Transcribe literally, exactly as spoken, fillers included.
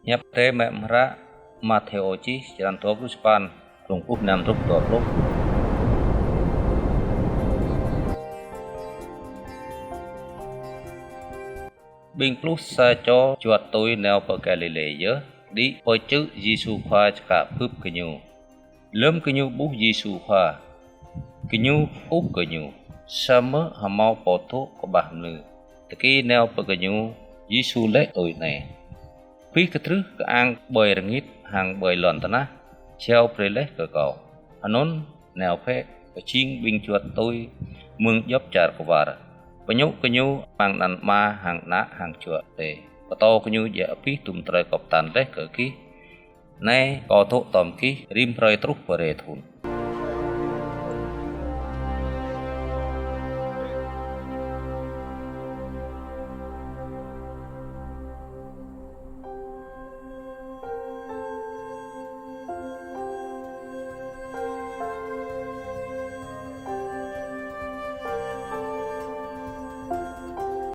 Hiăp Adai mơ̆ng hră Mathêô čih, črăn dua pluh sapăn, klŏng pluh năm truh dua pluh. Ƀing pluh sa čô juăt tui nao pơ Galilê yơh, đĭ pơ čư̆ Yêsu Khua čơkă bưp gơñu. Lơm gơñu ƀuh Yêsu Khua, gơñu ƀuh gơñu, samơ̆ hơmâo pô dŏ kơƀah mlư. Tơki nao pơ gơñu, Yêsu laĭ tui anai: Abih kơtrưh kơang ƀơi rơngit hăng ƀơi lŏn tơnah, jao brơi laih kơ Kâo. Anŭn nao bĕ, pơjing ƀing juăt tui mơ̆ng djŏp čar kwar, pơñŭ gơñu amăng anăn Ama hăng Ană hăng Jua Adai. Pơtô gơñu djă abih dŭm tơlơi Kâo pơtă laih kơ gih. Anai, Kâo dŏ tŏm gih rĭm hrơi truh pơ rai thŭn.